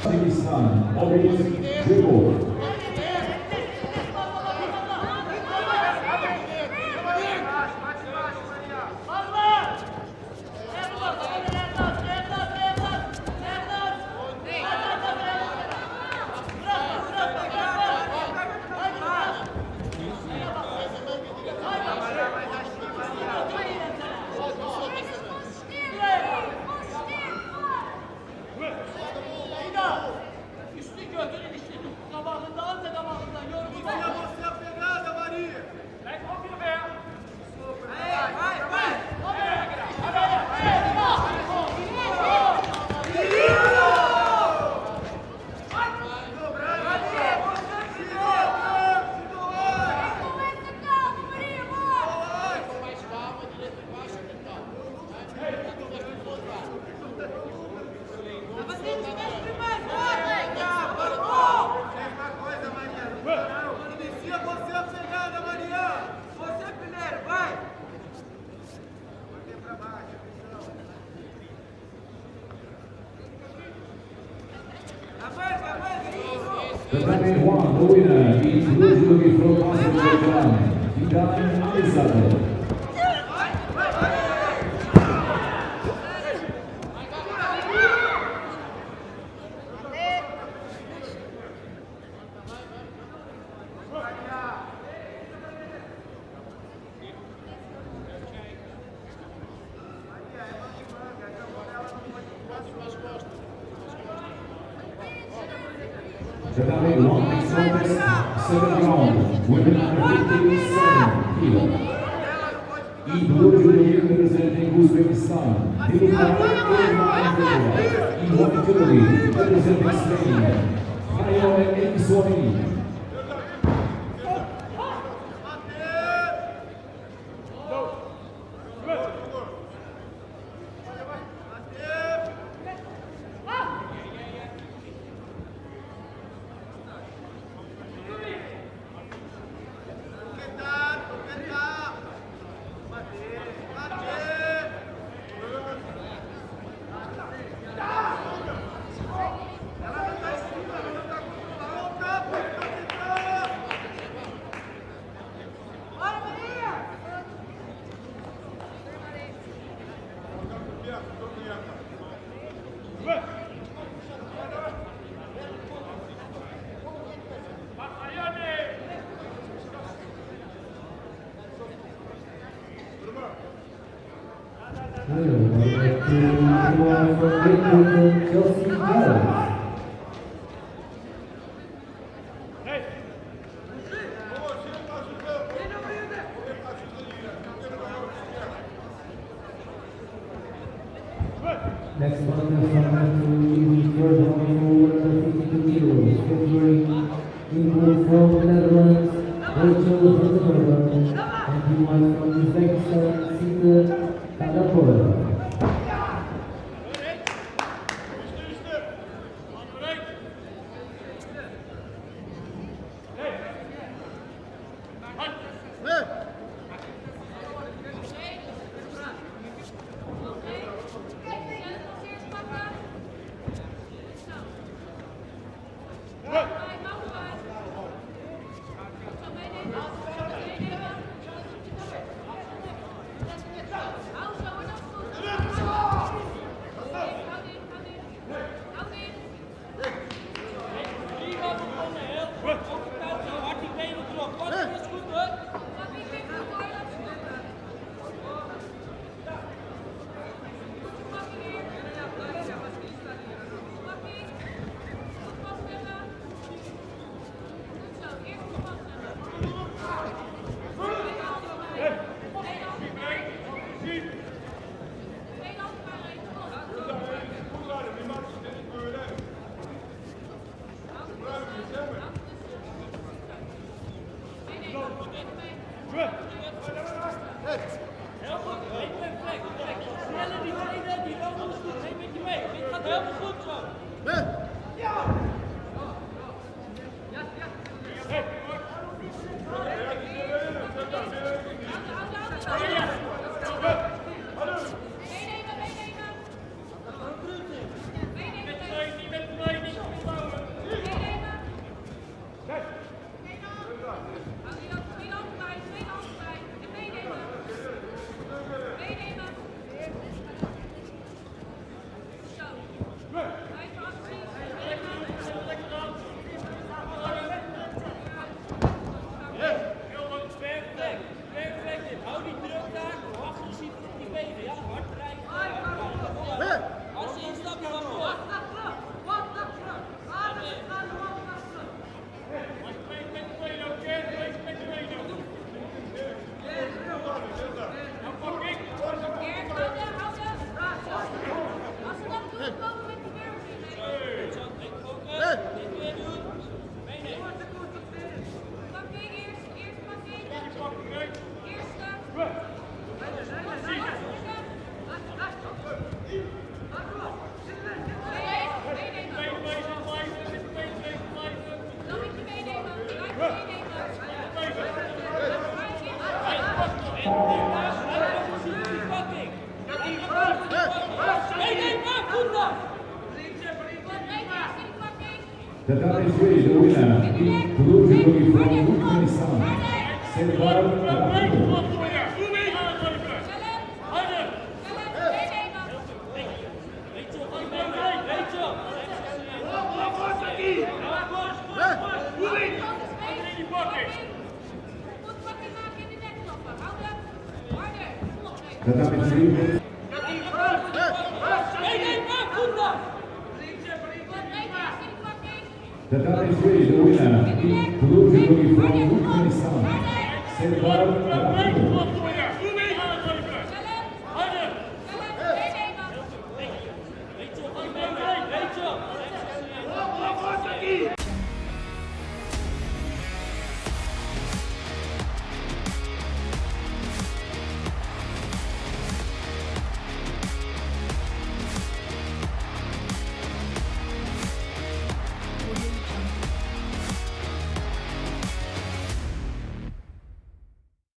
Tajikistan, Obid Jugov. Tatami 1, the winner is blue judogi from Azerbaijan, Fidan Alizadeh. Tatami 1, next contest, second round, women under 57 kilo. In blue judogi representing Uzbekistan, Nilufar Irmagomedova. In white judogi representing Spain, Jaione Ekizomi. Hello, welcome to one from Great Britain, Chelsea Giles. Next contest on mat 2 is the third round for 152 kilos, featuring in blue from the Netherlands, Rachel van der Merwe, and in white from Uzbekistan, Sita Talapova. Tatami 3, the winner is blue judogi from Turkmenistan, Serdar Rahimov. Tatami 3. Tatami 3, the winner is blue judogi from Turkmenistan, Serdar Rahimov.